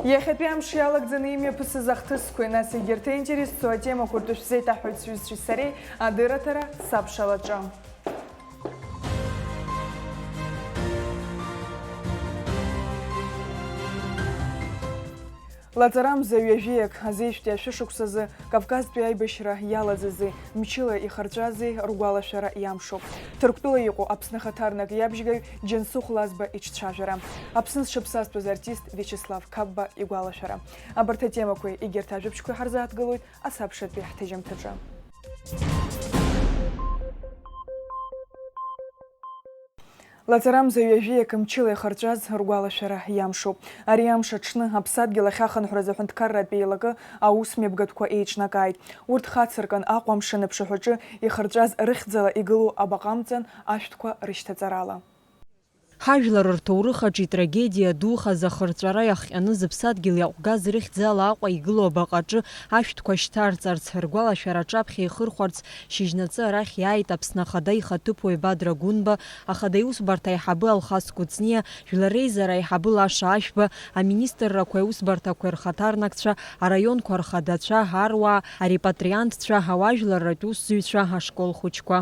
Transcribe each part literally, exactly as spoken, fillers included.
Иахьатәи амш иалагӡаны имҩаԥысыз ахҭысқәеи, нас егьырҭ аинтерес зцу атемақәа ртәы шәзеиҭаҳҳәоит сҩызцәеи сареи адырраҭара Сабшалаҿы. Лаҵарамза ҩажәиак азеижәтәи ашәышықәсазы Кавказтәи аибашьра иалаӡази, мчыла ихырҵәази ргәалашәара иамшуп. Ҭырқәтәыла иҟоу Аԥсны ахаҭарнак иабжьгаҩ Џьансыхә Лазба иҿцәажәара. Аԥсны зҽаԥсазтәыз артист Виачеслав Қапба игәалашәара. Абарҭ атемақәеи егьырҭ ажәабжьқәеи ҳарзааҭгылоит асабшатәи ҳҭыжьымҭаҿы. Лаҵарамза ҩажәиак мчыла ихырҵәаз ргәалашәара иамшуп. Ари амш аҽны аԥсадгьыл ахьахынҳәраз аҳәынҭқарратә еилакы аусмҩаԥгатәқәа еиҿнакааит. Урҭ хацыркын Аҟәа амшын аԥшаҳәаҿы ихырҵәаз рыхьӡала игылоу абаҟа амҵан ашәҭқәа рышьҭаҵарала. Ҳажәлар рҭоурых аҿы итрагедиа ду хаз ахырҵәара иахҟьаны зыԥсадгьыл иаҟәгаз рыхьӡала Аҟәа игылоу абаҟаҿы ашәҭқәа шьҭарҵарц, ргәалашәара аҿаԥхьа ихырхәарц шьыжьнаҵы арахь иааит Аԥсны Ахада ихаҭыԥуаҩ Бадра Гәынба, Ахада иусбарҭа аиҳабы Алхас Кәыҵниа, Жәлар Реизара аиҳабы Лаша Ашәба, аминистррақәеи аусбарҭақәеи рхаҭарнакцәа, араионқәа рхадацәа, аруаа, арепатриантцәа, ауаажәларратә усзуҩцәа, ашкол хәыҷқәа.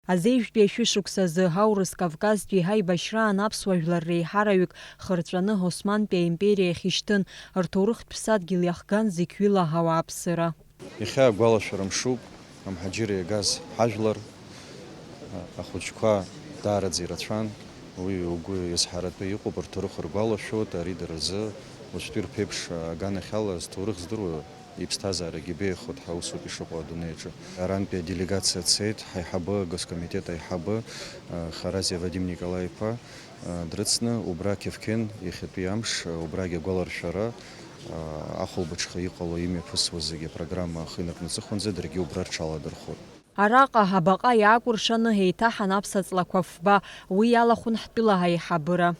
Азеижәтәи ашәышықәсазы аурыс Кавказтәи ҳаибашьраан аԥсуа жәлар реиҳараҩык хырҵәаны Османтәи аимпериа иахь ишьҭын, рҭоурыхтә ԥсадгьыл иахган зықьҩыла ауааԥсыра. Иахьа агәалашәара мшуп, амҳаџьырра иагаз ҳажәлар, ахәыҷқәа даараӡа ирацәан, уи угәы иазҳаратәы иҟоуп, рҭоурых ргәалашәоит, ари дара рзы уаҵәтәи рԥеиԥш аганахьала зҭоурых здыруа иԥсҭазаарагьы беиахоит ҳәа усоуп ишыҟоу адунеи аҿы. Арантәи аделегациа цеит, ҳаиҳабы, агоскомитет аиҳабы, Харазиа Вадим Николаи-иԥа, дрыцны, убра Кевкен иахьатәи амш, убрагь агәаларшәара, ахәылбыҽха иҟало имҩаԥысуа зегьы апрограмма ахы инаркны аҵыхәанӡа даргьы убра рҽаладырхәуеит. Араҟа абаҟа иаакәыршаны еиҭаҳан аԥсаҵлақәа фба, уи иалахәын ҳтәыла аиҳабыра.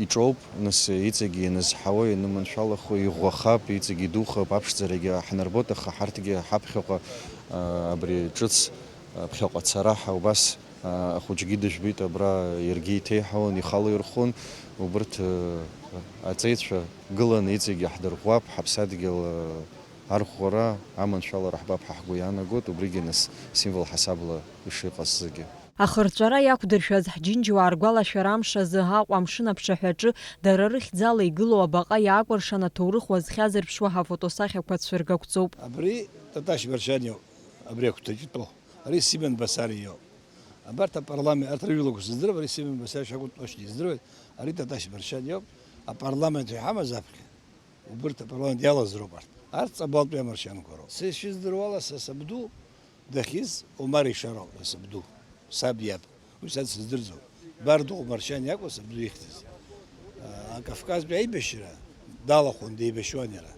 Иҿоуп, нас, иҵегьы ианызҳауа, ианыманшәалахо, иӷәӷәахап, иҵегьы идухап, аԥшӡарагьы ҳнарбоит, аха ҳарҭгьы ҳаԥхьаҟа, а, абри ҿыц, а, ԥхьаҟа ацара ҳәа убас, а, ахәыҷгьы дыжәбеит, абра иаргьы иҭеиҳауан, ихала ирхәын, убырҭ, а, аҵеицәа гыланы иҵегьы ҳдырӷәӷәап, ҳаԥсадгьыл, а, Арӷәӷәара, аманшәалара ҳбап ҳәа ҳгәы иаанагоит, убригьы нас символ ҳасабла ишыҟаз зегьы. Ахырҵәара иақәдыршәаз ҳџьынџьуаа ргәалашәара амш азы Аҟәа амшын аԥшаҳәаҿы дара рыхьӡала игылоу абаҟа иаакәыршан аҭоурых уазхьазырԥшуа ҳафотосахьақәа цәыргақәҵоуп. Абри Таташь Маршьан иоуп, абри агәҭаҿы итәоу. Ари Симон Басариа иоуп. Абарҭ апарламент, арҭ рыжәлақәа сыздырам, ари Симон Басариа шакәу точно издыруеит, ари Таташь Маршьан иоуп. Апарламент иҳамаз аԥхьа. Убырҭ апарламент иалаз роуп арҭ. Арҭ ҵабалтәи амаршьанқәа роуп. Са ишыздыруала, са сабду дахьиз Омар Ишароуп, са сабду. Саб иаб. Уи са дсыздырӡом. Бардыҟә маршьан иакәын сабду ихьӡыз. А, Кавказтәи аибашьра далахәын, деибашьуан иара.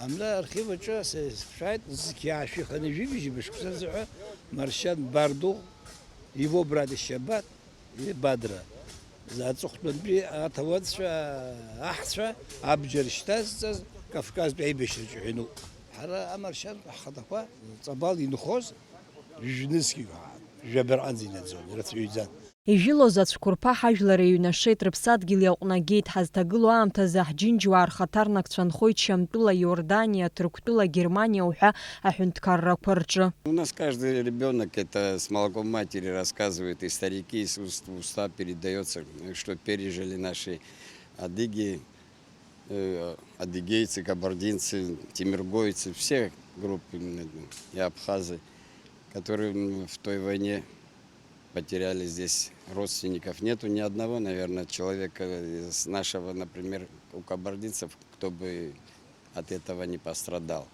Амра архив аҿы са сшәааит, зқьи аашәи хынҩажәи жәибжь мышықәса азыҳәа маршьан Бардыҟә, его брат Шьабаҭ, Бадра, аҵыхәтәантәи аҭауадцәа, аҳцәа абџьар шьҭазҵаз Кавказтәи аибашьраҿы ҳәа иануп. Ҳара амаршьантә ҳхаҭақәа ҵабал инхоз, ҩажәа нызқьҩык ҳәа, жәабаҟа аҟынӡа инаӡон, ирацәаҩӡан. Ижәылоз ацәқәырԥа ҳажәлар еиҩнашеит, рыԥсадгьыл иаҟәнагеит, ҳазҭагылоу аамҭазы ҳџьынџьуаа рхаҭарнакцәа нхоит Шьамтәыла, Иорданиа, Ҭырқәтәыла, Германиа уҳәа аҳәынҭқаррақәа рҿы. У нас каждый ребёнок это с молоком матери рассказывает, и старики, из уст в уста передаётся, что пережили наши адыги, э, адыгейцы, кабардинцы, тимиргойцы, все группы, м, и абхазы, которые, м, в той войне потеряли здесь родственников. Нету ни одного, наверное, человека из нашего, например, у кабардинцев, кто бы от этого не пострадал.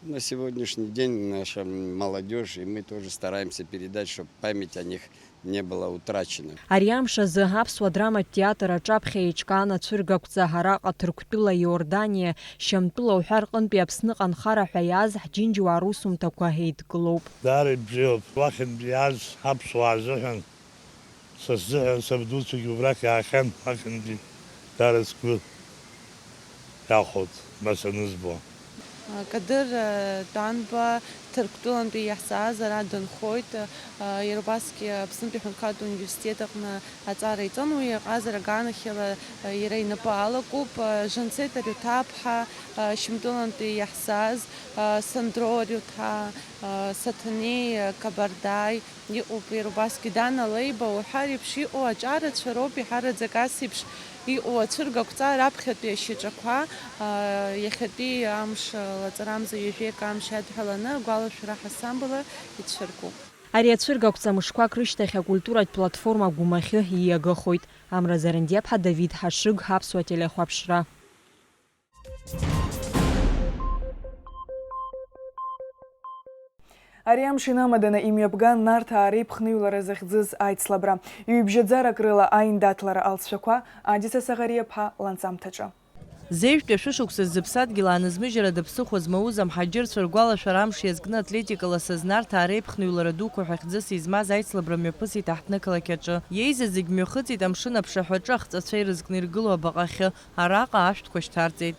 На сегодняшний день наша молодёжь, и мы тоже стараемся передать, чтоб память о них не была утрачена. Ари амш азы аԥсуа драматә театр аҿаԥхьа еиҿкаан ацәыргақәҵа араҟа Ҭырқәтәыла, Иорданиа, Шьамтәыла уҳәа рҟынтәи Аԥсныҟа анхара ҳәа иааз ҳџьынџьуаа русумҭақәа еидкылоуп. Даара ибзиоуп, уахьынтә иааз аԥсуаа рзыҳәан. Са сзыҳәан сабдуцәагьы убрахь иаахьан, уахьынтәи даара сгәы иахәоит, ма санызбо. Кадыр Тәанба Ҭырқәтәылантәи иаҳзааз ара дынхоит. Иара убасгьы Аԥснытәи аҳәынҭқарратә университет аҟны аҵара иҵон. Уи иҟазара аганахьала иара инапы алакуп. Жансеҭ Ариуҭаԥҳа, Шьамтәылантәи иаҳзааз, Сандро Ариуҭаа, Саҭанеи Кабардаи, Иҟоуп, иара убасгьы Дана Леиба уҳәа реиԥш иҟоу аҿарацәа роуп, иҳараӡак ас еиԥш иҟоу ацәыргақәҵа раԥхьатәи ашьаҿақәа, аа, иахьатәи амш лаҵарамза ҩажәеик амш иадҳәаланы агәалашәара ҳасамблала ицәыргоуп. Ари ацәыргақәҵа мышқәак рышьҭахь акультуратә платформа Гәымахьы ииагахоит. Амра Зарандиаԥҳа, Давид Ҳашыг, Аԥсуа телехәаԥшра. Ари амш инамаданы имҩаԥган Нарҭаа реиԥхныҩлара захьӡыз аицлабра. Ҩыбжьаӡарак рыла аиндаҭлара алҵшәақәа Адиса Саӷариаԥҳа ланҵамҭаҿы. Зежәтәи ашәышықәса зыԥсадгьыл аанызмыжьра даԥсыхәа змоуз амҳаџьырцәа ргәалашәара амш иазкны атлетикала саз Нарҭаа реиԥхныҩлара дуқәа ҳәа хьӡыс измаз аицлабра мҩаԥысит аҳҭнықалақь аҿы. Иеизаз зегь мҩахыҵит амшын аԥшаҳәаҿы ахҵәацәа ирызкны иргылоу абаҟахьы. Араҟа ашәҭқәа шьҭарҵеит.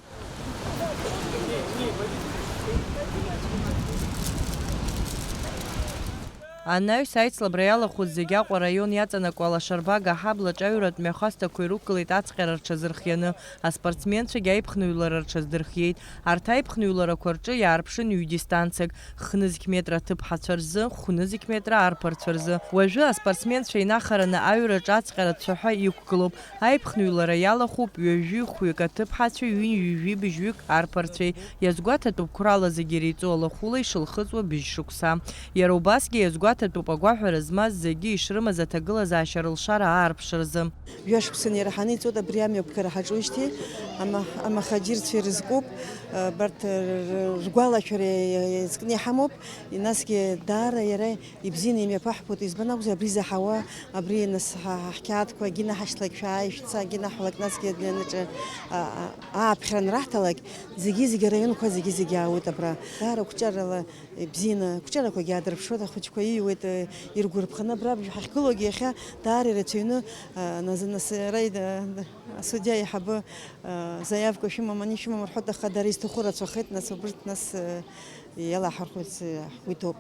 Анаҩс аицлабра иалахәыз зегь Аҟәа араион иаҵанакуа алашарбага аҳаблаҿ аҩратә мҩахәасҭақәа ирықәгылеит ацҟьара рҽазырхианы, аспортсменцәагьы аиԥхныҩлара рҽаздырхиеит. Арҭ аиԥхныҩларақәа рҿы иаарԥшын ҩ-дистанциак, хнызқь метра аҭыԥҳацәа рзы, хәнызқь метра арԥарцәа рзы. Уажәы аспортсменцәа инахараны аҩраҿы ацҟьара цәаҳәа иқәгылоуп. Аиԥхныҩлара иалахәуп ҩажәи хәҩык аҭыԥҳацәеи ҩынҩажәи быжьҩык арԥарцәеи. Иазгәаҭатәуп қәрала зегьы иреиҵоу алахәыла ишылхыҵуа быжь шықәса. Иара убасгьы иазгәаҭатәуп агәаҳәара змаз зегьы ишрымаз аҭагылазаашьа рылшара аарԥшразы. Жәашықәса инареиҳаны ицоит абри амҩаԥгара ҳаҿуижьҭеи, ама-, амаҳаџьырцәа ирызкуп, абарҭ р-, р-, ргәалашәара иазкны иҳамоуп, насгьы даара иара Ибзианы имҩаԥаҳԥоит, избан акәзар, абри заҳауа, абри нас ҳа-, ҳа-, ҳқьаадқәа агьынаҳашьҭлак, шәааи, шәца, агьынаҳәалак, насгьы, значит, а, а, ааԥхьара анраҳҭалак, зегьы-зегьы араионқәа зегьы-зегьы аауеит абра. Даара қәҿиарала ибзианы, ақәҿиарақәагьы аадырԥшуеит, ахәыҷқәа ииуеит, э, иргәарԥханы абра ҳахьгылоугьы иахьа даара ирацәаҩны, а, нас, нас, ара ид-, а, асудиа аиҳабы, а, заявка шәымам, ани шәымам рҳәоит, аха дара изҭаху рацәахеит, нас убырҭ, нас, э, иалаҳархәырц, э, ҳгәы иҭоуп.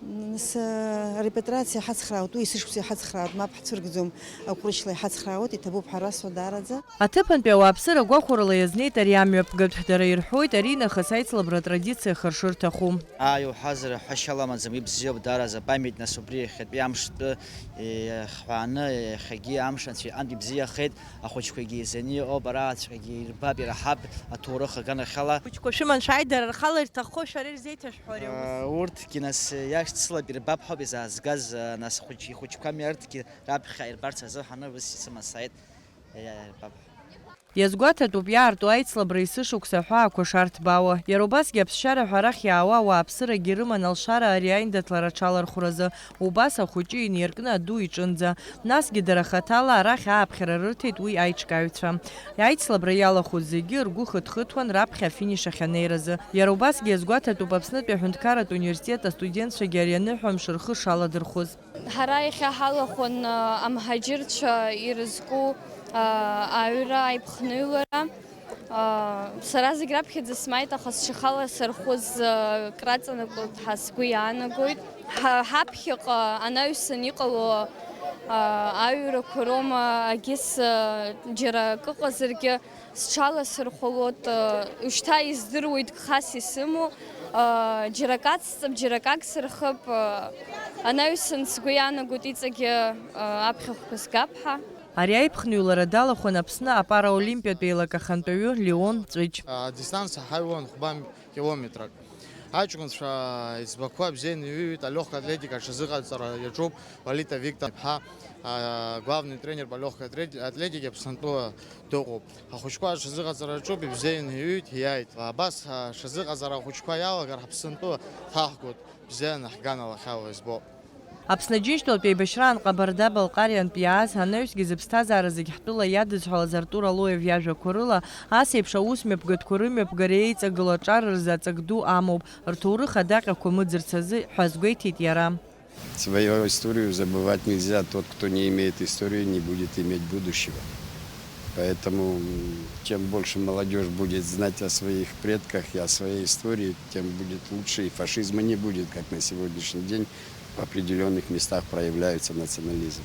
Нас, э, арепетициа ҳацхраауеит, уи есышықәса иҳацхраауеит, мап ҳцәыргӡом, аҟәрышьла иҳацхраауеит, иҭабуп ҳәа расҳәо даараӡа. Аҭыԥантәи ауааԥсыра гәахәарыла иазнеит ари амҩаԥгатә, дара ирҳәоит, аринахыс аицлабра атрадициа ахыршырҭаху. Ааи уҳәазар, ҳәашьала амаӡам, ибзиоуп даараӡа, память, нас убри иахьатәи амштәы, е, хҳәааны, иахьагьы амш анцәа иҟынтә ибзиахеит. Ахәыҷқәагьы еизаны иҟоуп, арааҵәҟьагьы ирбап, ираҳап аҭоурых аганахьала. Ахәыҷқәа шәыман шәааи, дара рхала ирҭаххо шәара ирзеиҭашәҳәо ари аус? Урҭгьы нас иашьцылап, ирбап ҳәоуп изаазгаз, нас хәыҷ-, ихәыҷқәами арҭгьы раԥхьа ирбарц азыҳәаны ус исыман сааит, ирбап ҳәа. Иазгәаҭатәуп иаарту аицлабра есышықәса аҳәаақәа шарҭбаауа. Иара убасгьы аԥсшьара ҳәа арахь иаауа ауааԥсырагьы рыман алшара ари аиндаҭлара аҽалархәразы. Убас ахәыҷы иниркны аду иҿынӡа. Насгьы дара хаҭала арахь ааԥхьара рырҭеит уи аиҿкааҩцәа. Аицлабра иалахәыз зегьы ргәы хыҭхыҭуан раԥхьа афиниш ахь анеиразы. Иара убасгьы иазгәаҭатәуп Аԥснытәи аҳәынҭқарратә университет астудентцәагьы ари аныҳәамш рхы шаладырхәыз. Ҳара иахьа ҳалахәын, а, амҳаџьырцәа ирызку, а, аҩра аиԥхныҩлара. А, сара зегь раԥхьаӡа смааит, аха сшахала сархәыз, а, краҵанакуеит ҳәа сгәы иаанагоит. Ҳа-, ҳаԥхьаҟа анаҩсан иҟало, а, аҩрақәа роума, агьыс, а, џьара акы ыҟазаргьы, сҽаласырхәалоит, э, ушьҭа издыруеит гхас исымоу, э, џьара акы ацҵап, џьара акы агсырхып, э, анаҩсан сгәы иаанагоит иҵегьы, э, аԥхьахәқәа згап ҳәа. Ари аиԥхныҩлара далахәын Аԥсны апараолимпиатә еилак ахантәаҩы Леон Ҵәыџь. Адистанциа ҳаҩуан хәба километрак. Аҷкәынцәа иӡбахә бзианы иҩит, алегкая атлетика аҽазыҟаҵара иаҿуп, Валита Виктор-иԥҳа, а, главный тренер по легкой атлет-, атлетике Аԥсынтәыла дыҟоуп. Ахәыҷқәа аҽазыҟаҵара аҿуп, ибзианы иҩит, иааит. Абас, а, аҽазыҟаҵара ахәыҷқәа иалагар, ҳаԥсынтәыла ҭаҳгоит, бзианы ҳганала ҳхьаауа избоит. Аԥсны Џьынџьтәылатә еибашьраан Ҟабарда-Балҟариантә иааз анаҩсгьы зыԥсҭазаара зегь ҳтәыла иадызҳәалаз Артур Алоев иажәақәа рыла, ас еиԥш аусмҩаԥгатәқәа рымҩаԥгара еиҵагыло аҿар рзы аҵак ду амоуп, рҭоурых адаҟьақәа мыӡырц азы ҳәа азгәеиҭеит иара. Свою историю забывать нельзя. Тот, кто не имеет истории, не будет иметь будущего. Поэтому, м, чем больше молодёжь будет знать о своих предках и о своей истории, тем будет лучше, и фашизма не будет, как на сегодняшний день в определённых местах проявляется национализм.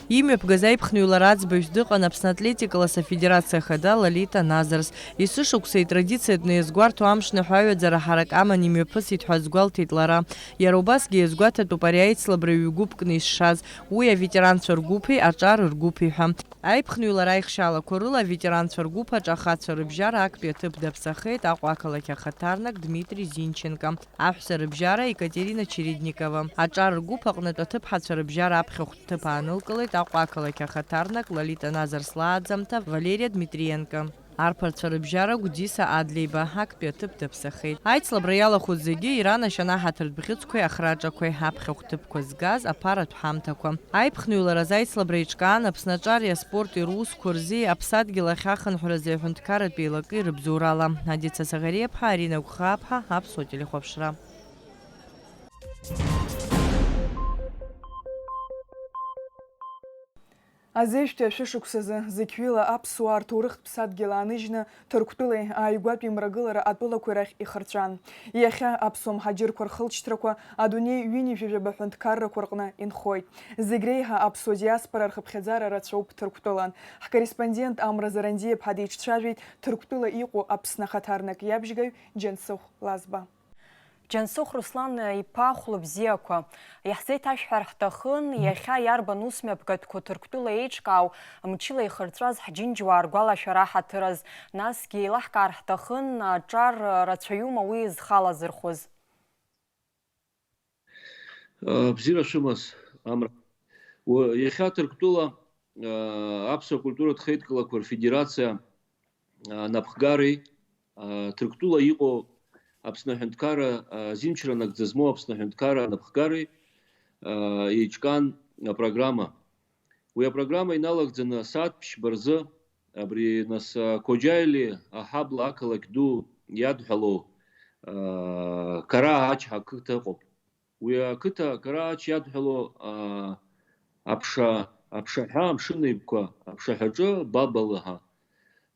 Имҩаԥгаз аиԥхныҩлара аӡбаҩ дыҟан Аԥсны атлетикалас афедерациа ахада Лолита Назарс. Есышықәса итрадициатәны иазгәарҭо амшныҳәа аҩаӡара ҳарак аман имҩаԥысит ҳәа азгәалҭеит лара. Иара убасгьы иазгәаҭатәуп ари аицлабра ҩ-гәыԥкны ишшаз, уи аветеранцәа ргәыԥи аҿар ргәыԥи ҳәа. Аиԥхныҩлара аихшьалақәа рыла аветеранцәа ргәыԥ аҿы ахацәа рыбжьара актәи аҭыԥ даԥсахеит Аҟәа ақалақь ахаҭарнак Дмитри Зинченко, аҳәса рыбжьара Екатерина Чередникова, аҿар ргәыԥ аҟнытә аҭыԥҳацәа рыбжьара аԥхьахәтә ҭыԥ аанылкылеит Аҟәа ақалақь ахаҭарнак Лолита Назарс лааӡамҭа Валериа Дмитриенко. Арԥарцәа рыбжьара Гәдиса Адлеиба актәи аҭыԥ даԥсахеит. Аицлабра иалахәыз зегьы иранашьан аҳаҭыртә бӷьыцқәеи ахраҿақәеи, аԥхьахә ҭыԥқәа згаз аԥаратә ҳамҭақәа. Аиԥхныҩлараазы аицлабра еиҿкаан Аԥсны аҿари аспорти русқәа рзи аԥсадгьыл ахь ахынҳәразы аҳәынҭқарратә еилакеи рыбзоурала. Адица Саӷариаԥҳа, Арина Гәхааԥҳа, Аԥсуа телехәаԥшра. Азеижәтәи ашәышықәсазы зықьҩыла аԥсуаа рҭоурыхтә ԥсадгьыл ааныжьны, Ҭырқәтәылеи ааигәатәи мрагылара атәылақәеи рахь ихырҵәан. Иахьа аԥсуа мҳаџьырқәа рхылҵшьҭрақәа адунеи ҩынҩажәижәаба ҳәынҭқаррақәа рҟны инхоит. Зегь реиҳа аԥсуа диаспора рхыԥхьаӡара рацәоуп Ҭырқәтәылан. Ҳкорреспондент Амра Зарандиаԥҳа деиҿцәажәеит Ҭырқәтәыла иҟоу Аԥсны ахаҭарнак иабжьгаҩ Џьансыхә Лазба. Џьансыхә Руслан иԥа хәлыбзиақәа, иаҳзеиҭашәҳәар ҳҭахын, иахьа иарбан усмҩаԥгатәқәоу Ҭырқәтәыла еиҿкаау, мчыла ихырҵәаз ҳџьынџьуаа ргәалашәара ҳаҭыраз, насгьы еилаҳкаар ҳҭахын, аҿар рацәаҩума уи зхалазырхәыз? Бзиара шәымаз, Амра. Уа-, иахьа Ҭырқәтәыла, аа, аԥсуа культуратә хеидкылақәа рфедерациа, аа, напхгареи, аа, Ҭырқәтәыла иҟоу Аԥсны аҳәынҭқарра, аа, зинчра нагӡа змоу Аԥсны аҳәынҭқарра напхгареи, аа, еиҿкаан апрограмма. Уи апрограмма иналагӡаны асааҭ ԥшьба рзы абри нас, аа, Қоџьаели аҳабла ақалақь ду иадҳәалоу, аа, Қараа ачҳа ақыҭа ыҟоуп. Уи ақыҭа Қараа ачҳа иадҳәалоу, аа, аԥша, аԥшаҳәа амшын еиқәа, аԥшаҳәаҿы Бабалыҳа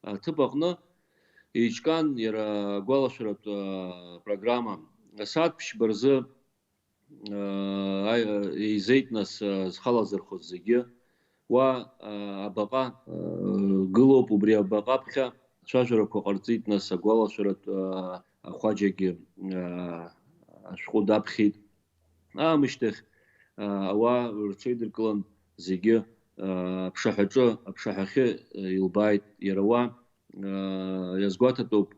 аҭыԥ аҟны еиҿкаан иара агәалашәаратә, аа, программа. Асааҭ ԥшьба рзы, аа, аи-, еизеит нас, аа, зхалазырхәыз зегьы. Уа, аа, абаҟа, аа, гылоуп, убри абаҟа аԥхьа цәажәарақәа ҟарҵеит нас агәалашәаратә, аа, ахәаџьагьы, аа, ашәҟәы даԥхьеит. Аамышьҭахь, аа, ауаа рҽеидыркылан зегьы, аа, аԥшаҳәаҿы, аԥшаҳәахьы, аа, илбааит иара уа, аа, иазгәаҭатәуп,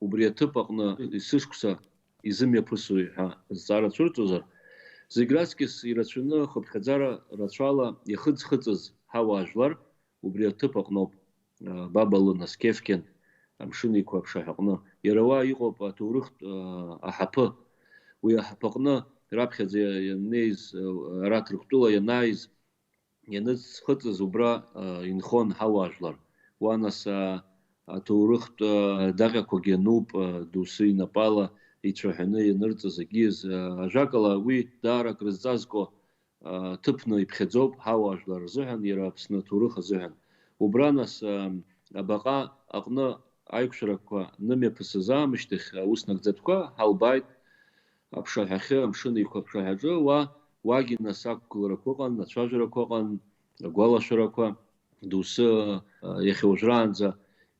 убри аҭыԥ аҟны есышықәса изымҩаԥысуеи ҳәа зҵаара цәырҵозар, зегь раҵкьыс ирацәаны хыԥхьаӡара рацәала иахыӡхыҵыз ҳауаажәлар убри аҭыԥ аҟноуп. Бабалын, Аскефкен, Амшын Еиқәа аԥшаҳәаҟны. Иара уа иҟоуп аҭоурыхтә, аа, аҳаԥы. Уи аҳаԥаҟны раԥхьаӡа ианнеиз, ара Ҭырқәтәыла ианааиз, ианыӡхыҵыз убра, аа, инхон ҳауаажәлар. Уа нас, аа, аҭоурыхтә, аа, даҟьақәагьы ануп, аа, доусы инапала ицәаҳәаны ианырҵаз агьиз, аа, ажәакала, уи даара акрызҵазкуа, ҭыԥны иԥхьаӡоуп ҳауаажәлар рзыҳәан, иара Аԥсны аҭоурых азыҳәан. Убра нас, абаҟа аҟны аиқәшәарақәа нымҩаԥысыз аамышьҭахь, аус нагӡатәқәа ҳалбааит аԥшаҳәахьы, амшын еиқәа аԥшаҳәаҿы, уа, уагьы нас ақәгыларақәа ыҟан, ацәажәарақәа ыҟан, агәалашәарақәа, доусы, иахьа уажәраанӡа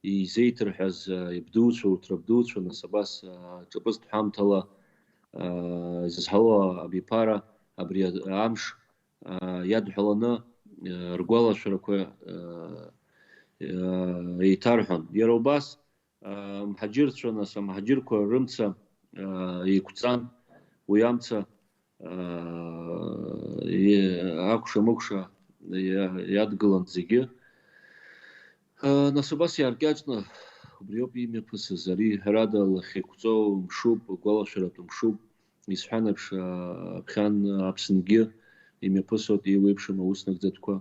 изеиҭырҳәаз, ибдуцәа, урҭ рабдуцәа, нас абас, ҿаԥыцтә ҳәамҭала, изызҳауа абиԥара, абри амш, иадҳәаланы, ргәалашәарақәа, еиҭарҳәон. Иара убас, амҳаџьырцәа, нас, амҳаџьырқәа рымца, еиқәҵан, уи амца, акәша-мыкәша иа-, иадгылан зегьы. Нас убас иааркьаҿны, убриоуп имҩаԥысыз, ари, ҳәарада, лахьеиқәҵоу мшуп, гәалашәаратә мшуп, исҳәан еиԥш, аԥхьан Аԥсынгьы имҩаԥысуеит еиуеиԥшым аус нагӡатәқәа,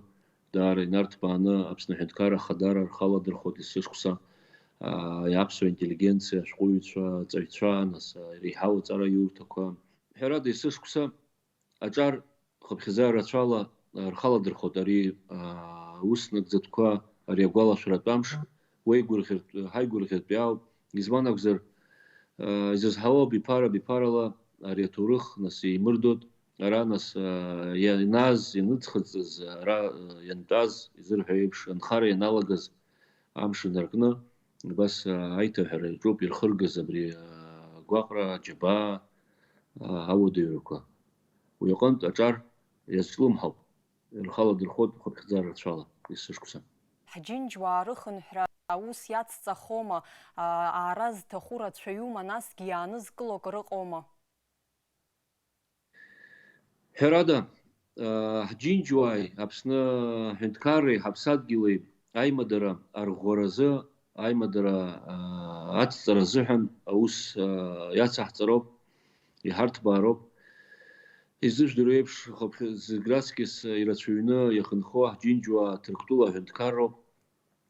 даара инарҭбааны Аԥсны аҳәынҭқарра ахадара рхаладырхәуеит есышықәса, аԥсуа интеллигенциа, ашәҟәыҩҩцәа, аҵаҩцәа, нас, иреиҳау аҵара иурҭақәа. Ҳәарада, есышықәса аҿар хыԥхьаӡа рацәала, а, рхаладырхәоит ари, а, аус нагӡатәқәа, ари агәалашәаратә амш, уеигәырӷьартә-, ҳаигәырӷьартә иаауп. Избан акәзар, а, изызҳауа биԥара-биԥарала ари аҭоурых, нас, еимырдоит. Ара, нас, а, иа-, ианаз, ианыӡхыҵыз, ара, а, иантәаз, изырҳәо еиԥш, анхара ианалагаз амш инаркны, абас, а, аиҭаҳәара иаҿуп ирхыргаз абри, а, агәаҟра, аџьабаа, а, ауадаҩрақәа. Уи аҟынтә аҿар иазҿлымҳауп, ирхаладырхәоит хыԥхьаӡара рацәала есышықәса. Ҳџьынџьуаа рыхынҳәра аус иацҵахома, аа, аара зҭаху рацәаҩума, насгьы иаанызкыло акыр ыҟоума? Ҳәарада, аа, ҳџьынџьуааи Аԥсны аҳәынҭқарреи ҳаԥсадгьыли аимадара арӷәӷәаразы, аимадара, аа, ацҵара азыҳәан аус, аа, иацаҳҵароуп, иҳарҭбаароуп. Изыжәдыруа еиԥш, хыԥхь-, зегь раҵкьыс ирацәаҩны иахынхо ҳџьынџьуаа Ҭырқәтәыла аҳәынҭқарроуп.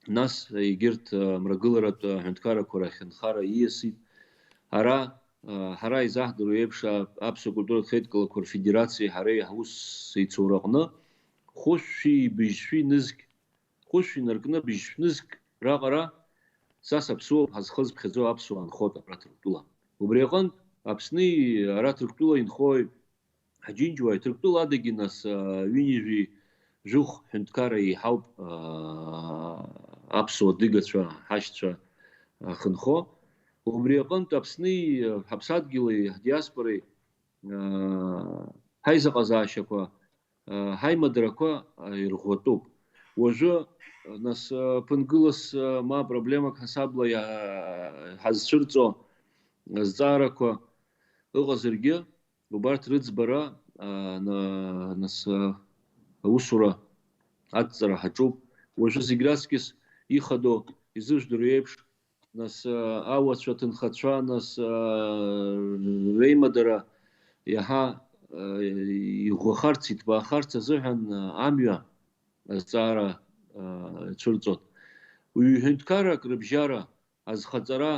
Нас егьырҭ, а, мрагыларатә аҳәынҭқаррақәа рахь анхара ииасит. Ара, а, ҳара изаҳдыруа еиԥш, а, аԥсуа культуратә хеидкылақәа рфедерациеи ҳареи ҳус еицураҟны хәышәи быжьшәи нызқь, хәышә инаркны быжьшә нызқь раҟара са саԥсуоуп ҳазхызԥхьаӡо аԥсуаа нхоит абра Ҭырқәтәыла. Убри аҟынтә Аԥсни ара Ҭырқәтәыла инхои, ҳџьынџьуааи Ҭырқәтәыла адагьы, нас, а, ҩынҩажәи жәохә ҳәынҭқарра еиҳауп, а, аԥсуа дыгацәа, ҳашьцәа, а, хынхо. Убри аҟынтә Аԥсни, а, ҳаԥсадгьыли ҳдиаспореи, а, ҳаизыҟазаашьақәа, а, ҳаимадарақәа, а, ирӷәӷәатәуп. Уажәы, нас, а, ԥынгылас, а, ма проблемак ҳасабла иа-, ҳазцәырҵо азҵаарақәа ыҟазаргьы, убарҭ рыӡбара, а, на-, нас, а, аусура адҵара ҳаҿуп. Уажәы зегь раҵкьыс ихадоу изыжәдыруа еиԥш, нас, а, ауацәа, аҭынхацәа, нас, а, реимадара иаҳа, а, иӷәӷәахарц, иҭбаахарц азыҳәан, а, амҩа азҵаара, а, ицәырҵуан. Ҩ-ҳәынҭқаррак рыбжьара азхаҵара,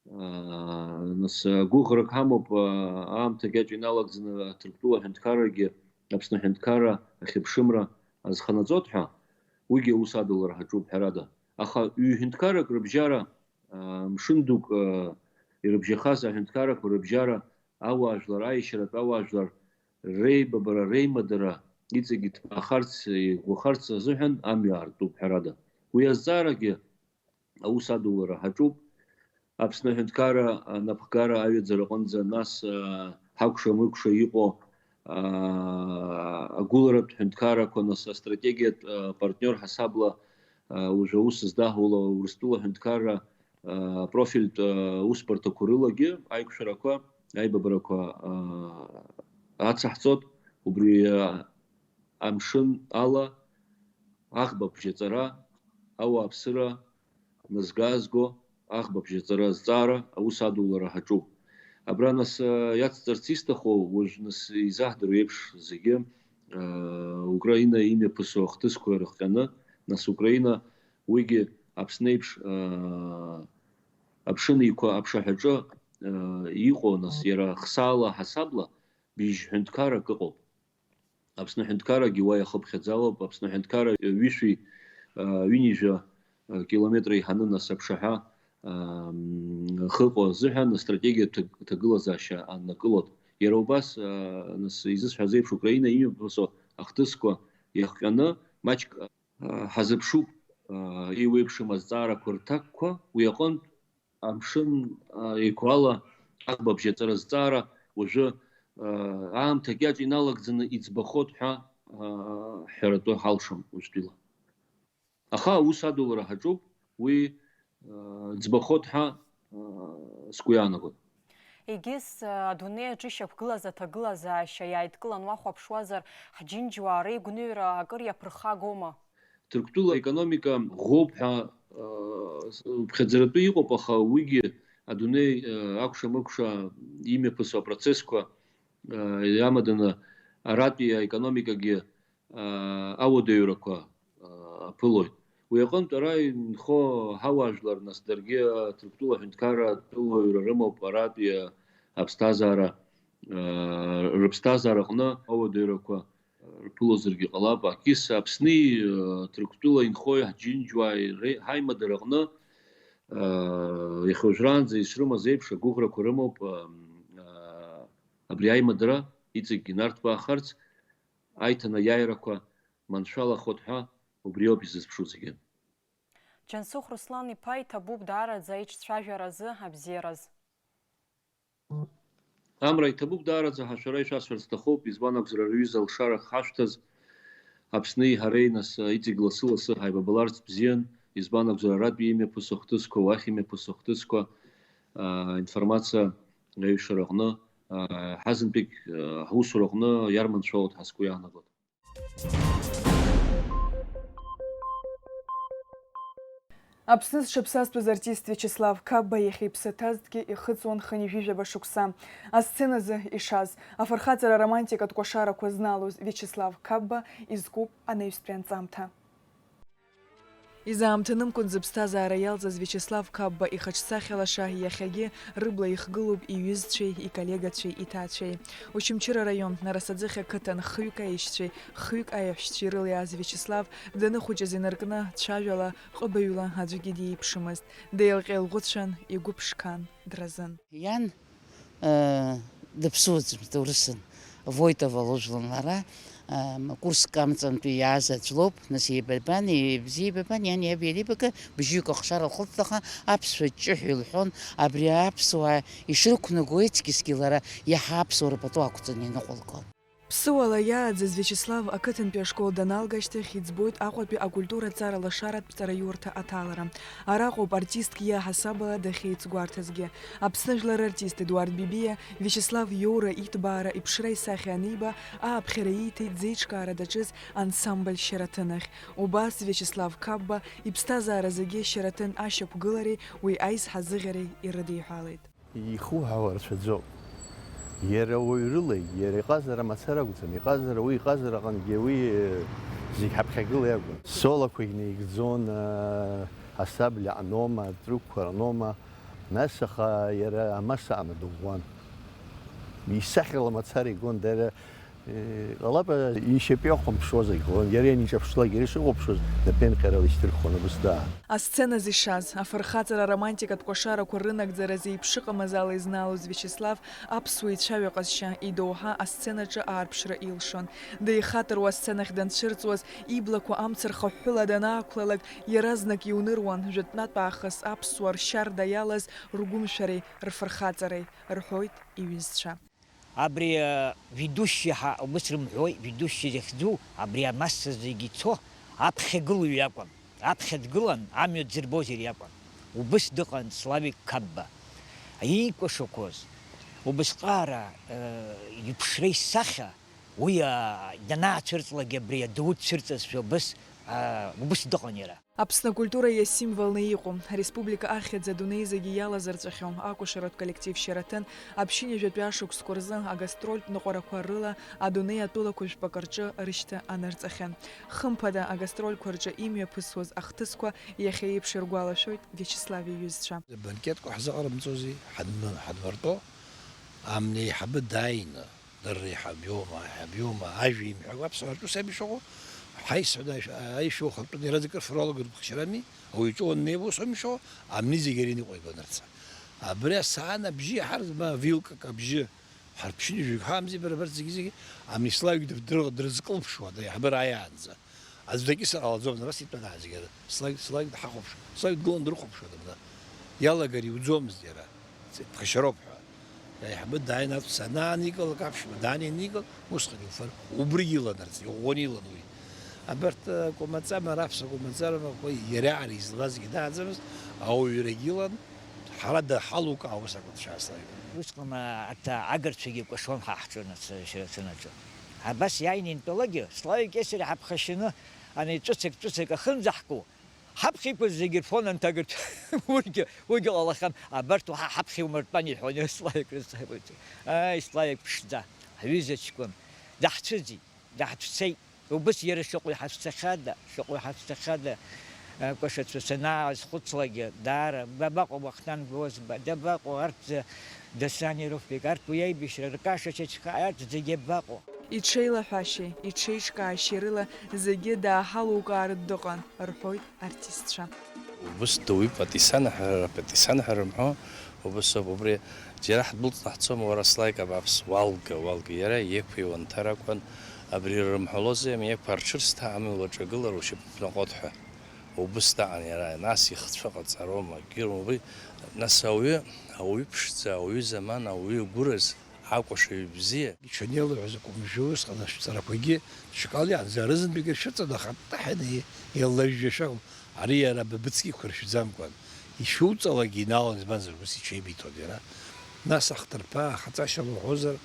аа, нас, гәыӷрак ҳамоуп, аа, аамҭа кьаҿ иналагӡаны Ҭырқәтәыла аҳәынҭқаррагьы Аԥсны аҳәынҭқарра ахьыԥшымра азханаҵоит ҳәа, уигьы аус адулара ҳаҿуп ҳәарада. Аха ҩ-ҳәынҭқаррак рыбжьара, аа, мшын дук, аа, ирыбжьахаз аҳәынҭқаррақәа рыбжьара ауаажәлар, аиашьаратә ауаажәлар реибабара, реимадара иҵегь иҭбаахарц, иӷәӷәахарц азыҳәан амҩа аартуп ҳәарада. Уи азҵаарагьы аус адулара ҳаҿуп. Аԥсны аҳәынҭқарра анапхгара аҩаӡара аҟынӡа, нас, а, ҳакәша-мыкәша иҟоу, а, агәыларатә ҳәынҭқаррақәа, нас астратегиатә, а, партниор ҳасабла, а, уажәы аус здаҳула Урыстәыла аҳәынҭқарра, а, апрофильтә, а, усбарҭақәа рылагьы аиқәшәарақәа, аибабарақәа, а, ацаҳҵоит. Убри, а, амшын ала аӷбабжь аҵара, ауааԥсыра нызкаазго аӷбабжь аҵара азҵаара аус адулара ҳаҿуп. Абра, нас, а, иацҵарц исҭаху, уажә, нас, изаҳдыруа еиԥш зегьы, а, Украина имҩаԥысуа ахҭысқәа ирыхҟьаны, нас, Украина уигьы Аԥсны еиԥш, а, аԥшын еиқәа аԥшаҳәаҿы, а, иҟоу, нас, иара хсаала ҳасабла быжь ҳәынҭқаррак ыҟоуп. Аԥсны аҳәынҭқаррагьы уа иахыԥхьаӡалоуп, Аԥсны аҳәынҭқарра ҩышәи, а, ҩынҩажәа, а, километр еиҳаны нас аԥшаҳәа, ам, ахы ыҟоу азыҳәан астратегиатә ҭаг-, ҭагылазаашьа аннакылоит. Иара убас, а, нас изысҳәаз еиԥш, Украина имҩаԥысуа ахҭысқәа иахҟьаны маҷк, а, ҳазыԥшуп, а, еиуеиԥшым азҵаарақәа рҭакқәа, уи аҟынтә Амшын, а, еиқәала аӷба абжьаҵара зҵаара уажәы, а, аамҭак иаҿ иналагӡаны иӡбахот ҳәа, а, ҳҳәаратәы ҳалшом уажәтәила. Аха аус адулара ҳаҿуп, уи, а, ӡбахот ҳәа, а, сгәы иаанагоит. Егьыс, а, адунеи аҿы ишьақәгылаз аҭагылазаашьа иааидкылан уахәаԥшуазар, ҳџьынџьуаа реигәныҩра акыр иаԥырхагома? Ҭырқәтәыла аекономика ӷәӷәоуп ҳәа, э, ԥхьаӡаратәы иҟоуп, аха уигьы адунеи, э, акәша-мыкәша имҩаԥысуа апроцессқәа, э, иамаданы аратәи аекономикагьы, э, ауадаҩрақәа, э, аԥылоит. Уи аҟынтә ара инхо ҳауаажәлар, нас даргьы Ҭырқәтәыла аҳәынҭқарра атәылауаҩра рымоуп аратәи аԥсҭазаара, э, рыԥсҭазаараҟны ауадаҩрақәа рԥылозаргьы ҟалап. Акис Аԥсни, э, Ҭырқәтәыла инхои ҳџьынџьуааи ре-, ҳаимадара аҟны, э, иахьа уажәраанӡа ишрымаз еиԥш агәыӷрақәа рымоуп, э, э, абри аимадара иҵегь инарҭбаахарц, аиҭанаиааирақәа маншәалахоит ҳәа убриоуп изызԥшу зегьы. Џьансыхә Руслан-иԥа, иҭабуп даараӡа иҿцәажәаразы, абзиараз. Амра, иҭабуп даараӡа ҳәа шәара ишәасҳәарц сҭахуп, избан акәзар, ари аҩыза алшара хашәҭаз Аԥсни ҳареи, нас, иҵегь лассы-лассы ҳаибабаларц бзиан, избан акәзар, аратәи имҩаԥысу ахҭысқәа, уахь имҩаԥысу ахҭысқәа, аа, информациа аҩшараҟны, аа, ҳазынтәык, аа, ҳусураҟны иарманшәалоит ҳәа сгәы иаанагоит. Аԥсны зҽаԥсазтәыз артист Виачеслав Қапба иахьа иԥсы ҭазҭгьы ихыҵуан хынҩажәижәаба шықәса. Асценазы ишаз, афырхаҵара романтикатә кәашарақәа зналоз Виачеслав Қапба изкуп анаҩстәи анҵамҭа. Изаамҭанымкәан зыԥсҭазаара иалҵыз Виачеслав Қапба ихаҿсахьа лаша иахьагьы рыбла ихгылоуп иҩызцәеи, иколлегацәеи, иҭаацәеи. Очамчыра араион, Нарасаӡыхь ақыҭан хҩык аишьцәеи хҩык аиаҳәшьцәеи рыла иааз Виачеслав даныхәыҷыз инаркны, цәажәала, ҟыбаҩла аӡәгьы диеиԥшымызт. Деилҟьа-еилӷәыцәан, игәы ԥшқан, дразын. Иан, э, дыԥсуаӡамызт, урысын. Войтова лыжәлан лара, э, курск амҵантәи иааз аӡә лоуп, нас еибабан, ибзиеибабан, иан иаб ианибага, бжьҩык ахшара лхылҵт, аха аԥсшәа ҷыҳәа илҳәон, абри аԥсуаа ишрықәнаго аҵкьысгьы лара иаҳа аԥсуара пату ақәҵаны иныҟәылгон. Ԥсыуала иааӡаз Виачеслав ақыҭантәи ашкол даналга ашьҭахь иӡбоит Аҟәатәи акультура ҵара лашаратә ҵараиурҭа аҭалара. Араҟоуп артистк иаҳасабала дахьеицгәарҭазгьы. Аԥсны жәлар артист Едуард Бибиа Виачеслав иоура, иҭбаара, иԥшра исахьа аниба, ааԥхьара ииҭеит зеиҿкаара даҿыз ансамбль Шьараҭын ахь. Убас Виачеслав Қапба иԥсҭазаара зегьы Шьараҭын ашьақәгылареи уи аизҳазыӷьареи ирыдиҳәалеит. Ихуҳәаауа рацәаӡоуп. Иара уаҩрылеи, иара иҟазара мацара акәӡам, иҟазара, уи иҟазара аҟынгьы уи, э, зегь ҳаԥхьагыла иакәын. Солақәагь наигӡон, э, ҳасаб Лианома, Трықәқәа Рнома, нас аха иара амаса аамадыӷәӷәан. Исахьала мацара игон, дара Иҟалап, ишьапы иахәамԥшуазаргь ҟалон, иара ианиҿаԥшлак, иара ишихәаԥшуаз напеинҟьарала ишьҭырхуан, убыс даа. Асценаз ишаз, афырхаҵара романтикатә кәашарақәа рынагӡара зеиԥшыҟамыз ала изнаалоз Виачеслав аԥсуа ицәаҩа ҟазшьа, идоуҳа асценаҿы аарԥшра илшон. Деихатыруа асценахь данцәырҵуаз, иблақәа амца рхыҳәҳәыла данаақәлалак, иаразнак иуныруан, жәытәнатә аахыс аԥсуаа ршьарда иалаз ргәымшәареи рфырхаҵареи, рҳәоит иҩызцәа. Абри, э, ведущий ҳәа убыс рымҳәои, ведущий захьӡу, абри амасса зегьы ицо аԥхьагылаҩ иакәын. Аԥхьа дгылан, амҩа дзырбоз иара иакәын. Убыс дыҟан Славик Қапба. Иикәашақәоз, убысҟаара, э, иԥшреи сахьа, уи, а, данаацәырҵлакгьы абри адау дцәырҵызшәа убыс, а, убыс дыҟан иара. Аԥсны акультура иасимволны иҟоу, ареспублика ахьӡ адунеи зегьы иалазырҵәахьоу акәашаратә коллектив Шьараҭын аԥшьынҩажәатәи ашықәсқәа рзы агастрольтә ныҟәарақәа рыла адунеи атәылақәа жәпакы рҿы рышьҭа анырҵахьан. Хымԥада, агастрольқәа рҿы имҩаԥысуаз ахҭысқәа иахьа еиԥш иргәалашәоит Виачеслав иҩызцәа. Банкетқәа ҳзыҟарымҵози, ҳанмы-, ҳанмыртәо, амни аиҳабы дааины, Дара реиҳаб иоума, аиҳаб иоума, ажәа имҳәакәа аԥсуаа рҿы ус ами ишыҟоу, ҳаисҳәода аишәа ухатәын иара зегь рфрологатә ԥхашьарами, ауаҩы иҿы уаннеиуа ус ами ишыҟоу, амни зегь иара иныҟәигон арца. Абри асаан абжьы иаҳарӡ, ма вилкак абжьы, ҳарԥшьынҩажәаҩык ҳамзи бара абарҭ зегьы-зегьы, амни Славик дыр-, дыр-, дрызкылԥшуа, аиҳабыра ааиаанӡа. Аӡә дакьысыр ҟалаӡомызт, абас итәан зегьы ара. Славик, Славик дҳахәаԥшуан. Славик дгылан дрыхәаԥшуан абна. Иалагар иуӡомызт иара. Ԥхашьароуп ҳәа. Аиҳабы дааины аҵәца анааникылак, аԥшәма дааины ианикыл, усҟан иуфар, убригьы илан арҵаҩы, иӷәӷәаны илан уи. Абарҭ, э, кәамаҵама, раԥсуа кәамаҵамақәа иара ари излазгьы дааӡамызт, ауаҩрагьы илан, ҳара даҳалукаа ус акәын дшааслагьы. Усҟан, а, арҭ агырцәагьы кәашон ҳа ҳҿынаҭ-, шьрацәынаҿы. Абас иааины интәалагьы, Славик Кьесари ҳаԥхашьаны, ани ҵәыцак-ҵәыцак ахынӡаҳку, ҳаԥхьа иқәыз зегьы ирфон анҭ агырцәа. Урҭгьы, уигьы ҟалахьан, абарҭ уаҳа ҳаԥхьа иумыртәан, иҳәон Славик рыцҳа-, ааи, Славик ԥшӡа, ҳҩыза ҷкәын, даҳцәыӡит, даҳцәцеит. Убыс иара шаҟа иҳацәцахьада, шаҟа иҳацәцахьада, э, кәашацәа санаазхәыцлакгьы, даара, дабаҟоу Вахтанг Гозба, дабаҟоу арҭ, э, Дасани Руфбек, арҭ уи аибашьра ркаша шьацәхааит, арҭ зегьы абаҟоу? Иҽеилаҳәашьеи, иҽеиҿкаашьеи рыла зегьы дааҳалукаартә дыҟан, рҳәоит артистцәа. Убыс дууп, патисанаҳәара, патисанаҳәара рымҳәо, убыс ауп, убри џьара ҳдәылҵны ҳцома, уара, Славик, абааԥс, уалга, уалга, иара иеқәа иуанҭар акәын, абри рымҳәалози, ами, иеқәа рҽырсҭа, амҩа лаҿагылар, ушьапы ԥнаҟот ҳәа. Убыс даҟан иара, нас ихцәа ҟаҵароума, акгьы рымам, уи, нас ауаҩы, ауаҩы ԥшӡа, ауаҩы замана, ауаҩы гәыраз, акәашаҩ бзиа. Иҽанеилаҳәаз акәымжәы усҟан ашәҵарақәагьы ҽакала иаанӡа рызынтәык иршәыҵан, аха аттаҳәа ина-, еилажәжәашәа акәын. Ари иара быбыцк иқәыршәӡамкәан, ишәуҵалакгьы иналон, избанзар, ус иҽеибиҭон иара. Нас ахҭырԥа, ахаҵашьа луҳәозар,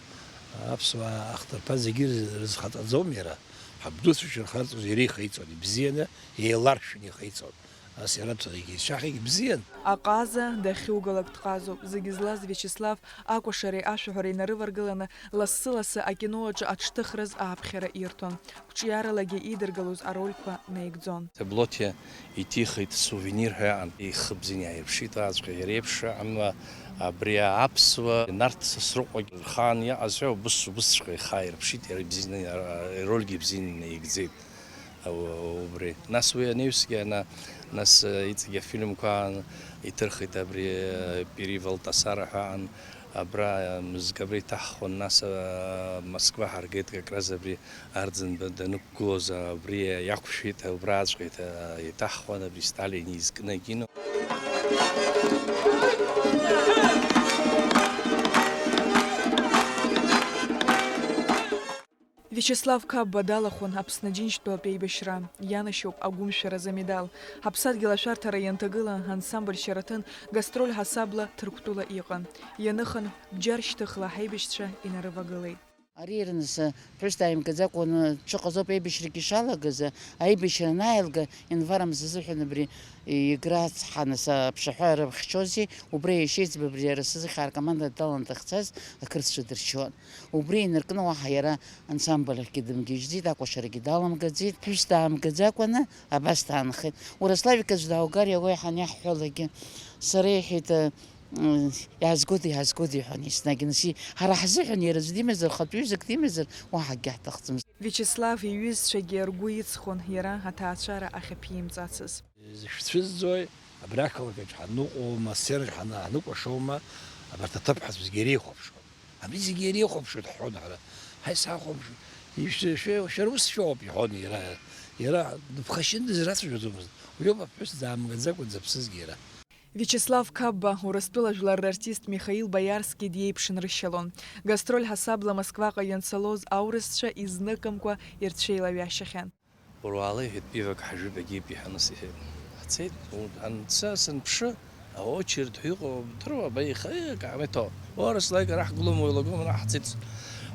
аԥсуаа ахҭырԥа зегьы рыз-, рызхаҵаӡом иара. Ҳабдуцәа шырхарҵоз иара ихеиҵон, ибзианы, еиларшәны ихеиҵон. Ас иара дцәагьы ишахьагь бзиан. Аҟаза дахьугалак дҟазоуп. Зегьы злаз Виачеслав акәашареи ашәаҳәареи нарываргыланы, лассы-лассы акино аҿы аҽҭыхраз ааԥхьара ирҭон. Қәҿиаралагьы идыргалоз арольқәа наигӡон. Таблоҭиа иҭихит, сувенир ҳәа иҟан. Ихы бзианы иааирԥшит, ааҵәҟьа иара иеиԥш амҩа абри аԥсуа Нарҭ Сасрыҟәагь рхаан иаҟазшәа убыс, убысҵәҟьа ихы ааирԥшит, иара ибзианы, ирольгьы ибзианы инаигӡеит. Убри. Нас уи анаҩсгьы ана, нас, э, иҵегь афильмқәа аан иҭырхит абри, э, Пири Валтасара ҳәа аан, абра, э, мызк абра иҭаҳхон, нас, э, Москва ҳаргеит, как раз абри Арӡынба данықәгылоз, абри иақәшәеит, убраҵәҟьа иҭа-, иҭаҳхон, абри Сталин изкны акино. Виачеслав Қапба далахәын Аԥсны Џьынџьтәылатә еибашьра, ианашьоуп агәымшәаразы амедал. Ҳаԥсадгьыл ашәарҭара ианҭагыла, ансамбль Шьараҭын гастроль ҳасабла Ҭырқәтәыла иҟан. Ианыхан, бџьар шьҭыхла ҳаибашьцәа инарывагылеит. Ари ирныс ԥҳәыс дааимгаӡакәа уны дшыҟаз ауп аибашьрагьы ишалагаз, аибашьра анааилга, инвар мза азыҳәан абри Игра ацҳа, нас аԥшаҳәа рыхьчози, убра иашьеиҵбы абри арасазыхьаа ркоманда далан дахьцаз ақырҭцәа дыршьуан. Убри инаркны уаҳа иара ансамбль ахьгьы дымгьежьӡеит, акәашарагьы даламгаӡеит. Ԥҳәыс даамгаӡакәаны абас даанхеит. Уара Славик аӡә дааугар иауеи ҳаниаҳҳәалакгьы, сара иҳәеит, ы, ы, иаазгода, иаазгода, иҳәон еснагь. Нас и-, ҳара ҳзыҳәан иара аӡә димазар, хатә ҩызак димазар, уаҳа акгьы ҳҭахӡамызт. Виачеслав иҩызцәагьы ргәы иҵхон иара аҭаацәара ахьаԥимҵацыз. Изышәцәызӡои, абри ақалақь аҿы ҳаныҟоума, асценаҿ ҳаны-, ҳаныкәашоума, абарҭ аҭыԥҳацәа зегьы иреихәаԥшуан. Абри зегьы иреихәаԥшуеит ҳҳәон ҳара. Ҳаи, сахәаԥшуеит. Ишәы-, шәы-, шәара ус шәоуп, иҳәон иара. Иара дыԥхашьаны дызрацәажәаӡомызт. Уи ауп аԥҳәыс даамгаӡакәа дзаԥсызгьы иара. Виачеслав Қапба, Урыстәыла жәлар рартист Михаил Боиарски диеиԥшнрышьалон. Гастроль ҳасабла Москваҟа ианцалоз аурысцәа изныкымкәа ирцәеилаҩашьахьан. Уара уаала, иҳәеит, пивак ҳажәып, егьип, иҳәан, ус иҳәеит. Ҳцеит, у-, анца санԥшы, аочеред ҳәа иҟоу, бдыруа, абаиха, э, акаамеҭо. Уара, слайк, ара ҳгылом, уеилагом, ара ҳцеит.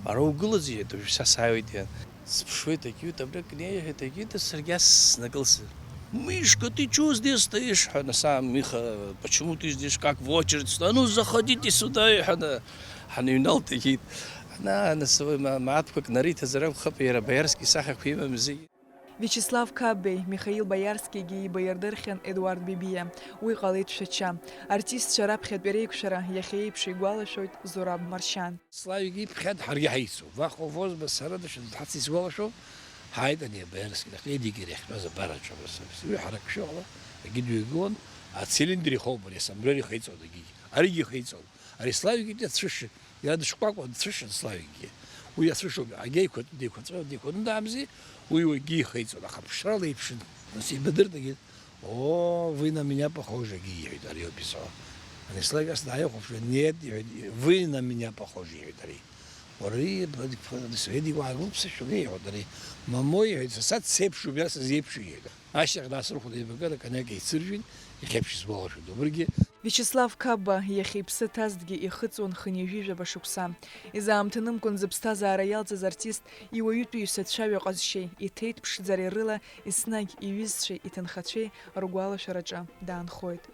Ара угылаӡ, иҳәеит, уажә са сааиуеит, иан. Сыԥшуеит, егьиут, абри акниа, иҳәеит, егьида, саргьы ас снакылсыр. Мишка, ты чего здесь стоишь? Ҳәа, нас, а, Миха, почему ты здесь, как в очередь сто-, а ну, заходите сюда, иҳәан, ҳаныҩналт, егьиит. Ана, нас, уи ма-, мааҭқәак нариҭазар акәхап, иара Боиарски исахьақәа имамзи. Виачеслав Қаббеи, Михаил Боиарскигьы ииба ирдырхьан Едуард Бебиа. Уи ҟалеит Шәача. Артистцәа раԥхьатәи реиқәшәара иахьа еиԥш игәалашәоит Зураб Маршьан. Славик иԥхьан ҳаргьы ҳаицуп. Вахо Возба сара дышәан ҳацисгәалашәо, ҳааит ани абаиарскьа Леди Гери иахьтәаз абараҿы абас, абас. Уи ҳарак шәыҟала, акгьы дҩагылан, ацилиндр ихоуп ари, асомбреро ихеиҵон егьигьы. Аригьы ихеиҵон. Ари Славик ицәышын, иара дышкәакәа дцәышын Славикгьы. Уи ацәышоуп, агьеиқәа-, деиқәаҵәа-, деиқәаны даамзи, уи уигьы ихеиҵон, аха ԥшрала еиԥшын. Нас ибадыртагьы, "О, вы на меня похожи", иҳәеит, ари ауп исҳәо. Ани Славик ас дааихәаԥшуа, "Нет", иҳәеит, "Вы на меня похожи", иҳәеит ари. "Уара, иб-, иб-, Советик уаа гылԥсышәала", иҳәеит ари. "Мамоу", иҳәеит, "са сацеиԥшуп, иара сызеиԥшу", иҳәеит. Ашьҭахь даасырхәеит, еибакын, аканиак еицыржәит, иахьа еиԥш исгәалашәоит убригьы. Виачеслав Қабба иахьа иԥсы ҭазҭгьы ихыҵуан хынҩажәижәаба шықәса. Изаамҭанымкәан зыԥсҭазаара иалҵыз артист иуаҩытәыҩса дцәажәо ҟазшьеи, иҭеит ԥшӡареи рыла еснагь иҩызцәеи иҭынхацәеи ргәалашәараҿы даанхоит.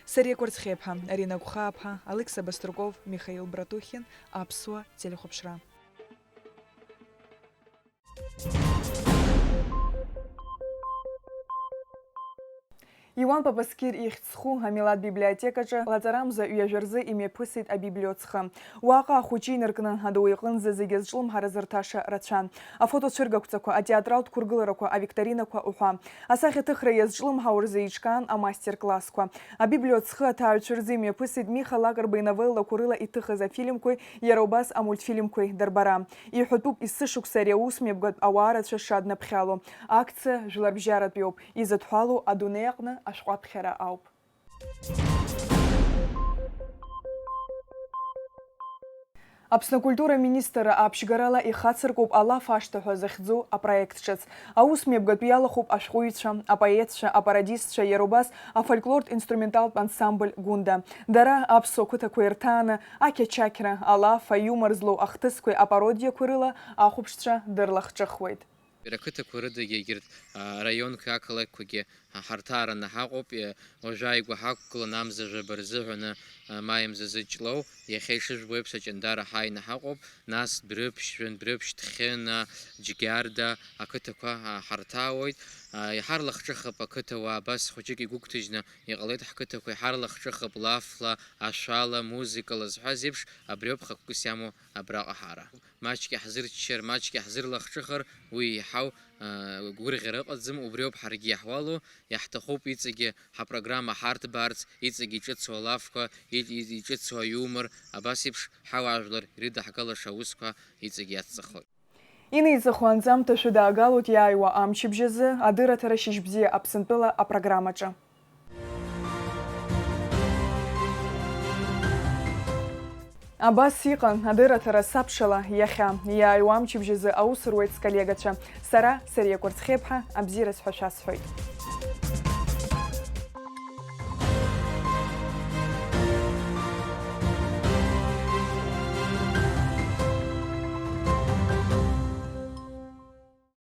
Сариа Кәарцхеиԥҳа, Арина Гәхааԥҳа, Алықьса Баструков, Михаил Братухин, Аԥсуа телехәаԥшра. Иуан Папасқьыр ихьӡ зху амилаҭ библиотекаҿы лаҵарамза ҩажәа рзы имҩаԥысит абиблиоцхы. Уаҟа ахәыҷы инаркны адау иҟынӡа зегьы зҿлымҳара зырҭаша рацәан. Афотоцәыргақәҵақәа, атеатралтә қәыргыларақәа, авикторинақәа уҳәа. Асахьаҭыхра иазҿлымҳау рзы еиҿкаан амастер-классқәа. Абиблиоцхы аҭааҩцәа рзы имҩаԥысит Миха Лакрба иновеллақәа рыла иҭыхыз афильмқәеи иара убас амультфильмқәеи дырбара. Иҳәатәуп, есышықәса ари аусмҩаԥгатә ауаа рацәа шаднаԥхьало. Акциа жәларбжьаратәиуп, изыдҳәалоу адунеи аҟны ашәҟәаԥхьара ауп. Аԥсны акультура министрра аԥшьгарала ихацыркуп Алаф ашҭа ҳәа захьӡу апроект ҿыц. Аусмҩаԥгатә иалахәуп ашәҟәыҩҩцәа, апоетцәа, апарадистцәа, иара убас афольклортә инструменталтә ансамбль Гәында. Дара аԥсуа қыҭақәа ирҭааны, ақьачақьра, алаф, аиумор злоу ахҭысқәеи апародиақәеи рыла ахәаԥшцәа дырлахҿыхуеит. Иара ақыҭақәа рыдагьы егьырҭ, а, раионқәеи ақалақьқәагьы, а, ҳарҭаараны ҳаҟоуп. Е, уажәааигәа ҳақәгылан амза жәаба рзыҳәаны, а, маи мзазы Ҷлоу, иахьа ишыжәбо еиԥш Аҷандара ҳааины ҳаҟоуп, нас Дәрыԥшь, Жәандәрыԥшь, Ҭхьына, Џьгьарда ақыҭақәа, а, ҳарҭаауеит. А, иҳарлахҿыхып ақыҭауаа, абас хәыҷык игәыгәҭажьны иҟалеит ҳқыҭақәа, иҳарлахҿыхып лафла, ашәала, музыкала зҳәаз еиԥш, абриоуп хықәкыс иамоу абраҟа ҳара. Маҷк иаҳзырччар, маҷк иаҳзырлахҿыхыр, уи еиҳау, а, гәырӷьара ыҟаӡам, убриоуп ҳаргьы иаҳуалу, иаҳҭахуп иҵегьы ҳапрограмма ҳарҭбаарц, иҵегьы иҿыцу алафқәа, и-, и-, иҿыцу аиумор, абас еиԥш ҳауаажәлар ирыдаҳгалаша аусқәа иҵегьы иацҵахоит. Инеиҵыху анҵамҭа шәыдаагалоит иааиуа амчыбжь азы, адырраҭара Шьыжьбзиа Аԥсынтәыла апрограммаҿы. Абас иҟан адырраҭара Сабшала иахьа. Иааиуа амчыбжь азы аус руеит сколлегацәа. Сара, Сариа Кәарцхеиԥҳа, абзиараз ҳәа шәасҳәоит.